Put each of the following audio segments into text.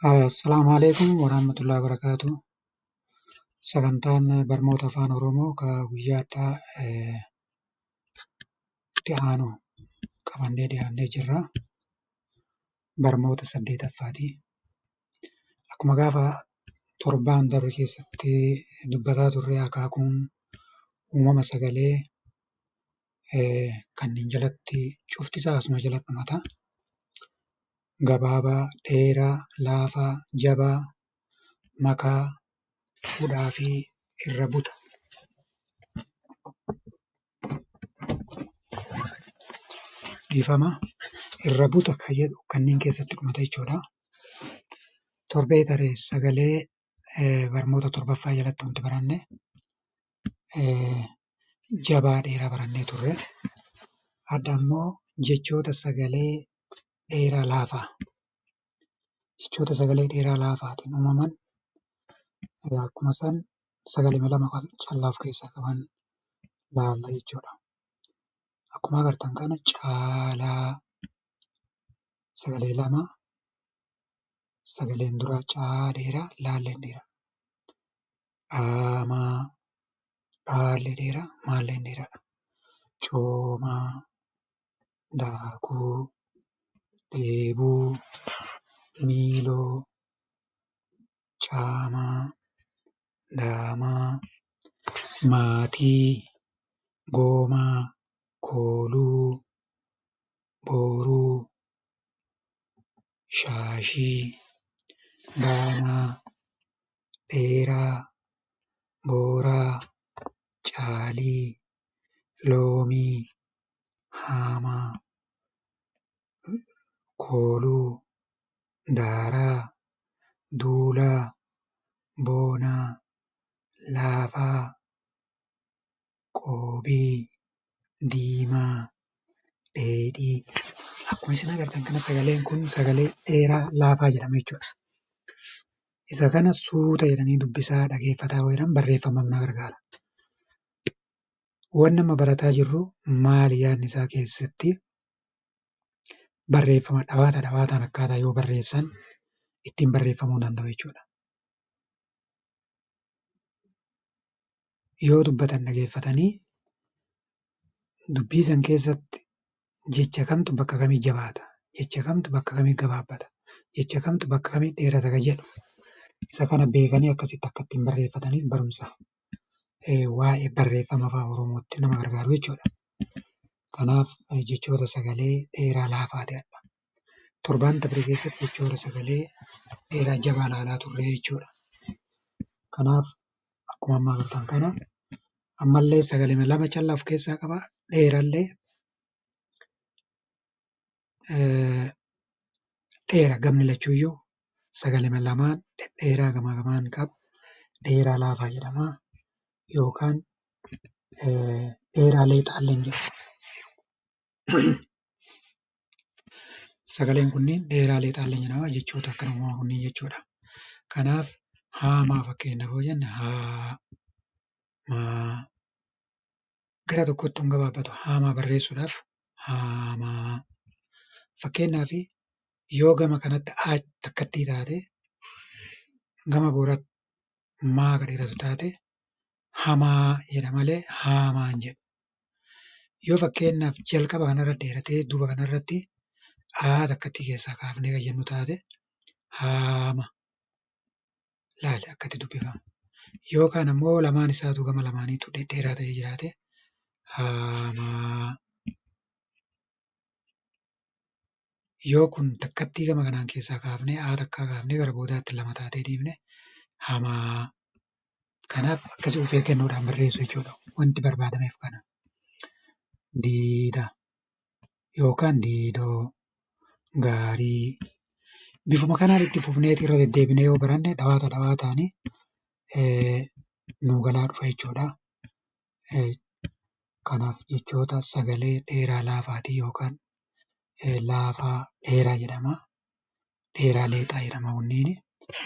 Assalaamu alaikum warahmatullahi wabarakatuh. Sagantaan barnoota Afaan Oromoo ka guyyaa har'aa itti aanu qabannee dhiyaannee jirra. Barnoota saddeetaffaati. Akkuma gaafa torbaan darbe keessatti dubbataa turre, akaakuun uumama sagalee kanneen jalatti cuftisaa asuma jalatti dhumata. Gabaabaa, dheeraa, laafaa, jabaa, makaa, hudhaa fi irra buta. Dhiifama. Irra buta kan jedhu kanneen keessatti dhumata jechuudha. Torbee tare sagalee barnoota torbaffaa jalatti wanti baranne jabaa dheeraa barannee turre. Adda ammoo jechoota sagalee dheeraa laafaa. Jechoota sagalee dheeraa laafaatiin uumaman, akkuma san sagalee lama callaa of keessaa qaban laalla jechuudha. Akkuma agartan kana caalaa sagalee lama, sagaleen duraa caa dheeraa, laalleen dheeraa. Dhaamaa, dhaallee dheeraa, maalleen dheeraadha. Coomaa, daakuu, dheebuu, miiloo, caamaa, daamaa, maatii, goomaa, kooluu, booruu, shaashii, gaanaa, dheeraa, booraa, caalii, loomii, haamaa, kooluu, daaraa, duulaa, boonaa, laafaa, qoobii, diimaa, dheedhii. Akkuma isin agartan kana sagaleen kun sagalee dheeraa laafaa jedhama jechuudha. Isa kana suuta jedhanii dubbisaa dhageeffataa yoo jedhan barreeffamaaf na gargaara. Wanni amma barataa jirru maali yaadni isaa keessatti barreeffama dhawaata dhawaataan akkaataa yoo barreessan ittiin barreeffamuu danda'u jechuudha. Yoo dubbatan dhageeffatanii dubbii san keessatti jecha kamtu bakka kamii jabaata, jecha kamtu bakka kamii gabaabbata, jecha kamtu bakka kamii dheerata ka jedhu isa kana beekanii akkasitti akka ittiin barreeffataniif barumsa waa'ee barreeffama Afaan Oromootti nama gargaaru jechuudha. Kanaaf jechoota sagalee dheeraa laafaa ta'edha. Torbaan dabre keessatti jechoota sagalee dheeraa jabaa ilaalaa turre jechuudha. Kanaaf akkuma amma agartan kana ammallee sagalee lama callaa of keessaa qaba. Dheerallee dheera gamni lachuuyyuu sagalee lamaan dhedheeraa gamaa gamaan qabu dheeraa laafaa jedhama. Yookaan dheeraa leexaallee ni jedhama. Sagaleen kunniin dheeraa leexaallee jedhama jechoota akkana uumamaa kunniin jechuudha. Kanaaf haamaa fakkeenyaaf yoo jenne haa, maa gara tokkotti hin gabaabbatu haamaa barreessuudhaaf haamaa. Fakkeenyaaf yoo gama kanatti haa takkattii taate gama booraatti maa ka dheeratu taate hamaa jedha malee haamaa hin jedhu. Yoo fakkeenyaaf jalqaba kanarra dheeratee duuba kanarratti haa takkattii keessaa kaafnee kan jennu taate haama laali akkatti dubbifama. Yookaan ammoo lamaan isaatu gama lamaaniitu dhedheeraa ta'ee jiraate haamaa. Yoo kun takkattii gama kanaan keessaa kaafnee haa takkaa kaafnee gara boodaatti lama taatee dhiifne hamaa. Kanaaf akkasii of eeggannoodhaan barreessu jechuudha. Wanti barbaadameef kana. Diida yookaan diidoo, gaarii. Bifuma kanaan itti fufneeti irra deddeebinee yoo baranne dhawaata dhawaataanii nuu galaa dhufa jechuudha. Kanaaf jechoota sagalee dheeraa laafaatii yookaan laafaa dheeraa jedhama. Dheeraa leexaa jedhama kunniin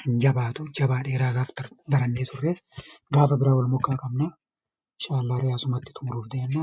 hin jabaatu. Jabaa dheeraa gaafa barannee turre gaafa biraa wal moggaa qabna. Inshaallah asumatti xumuruuf deemna.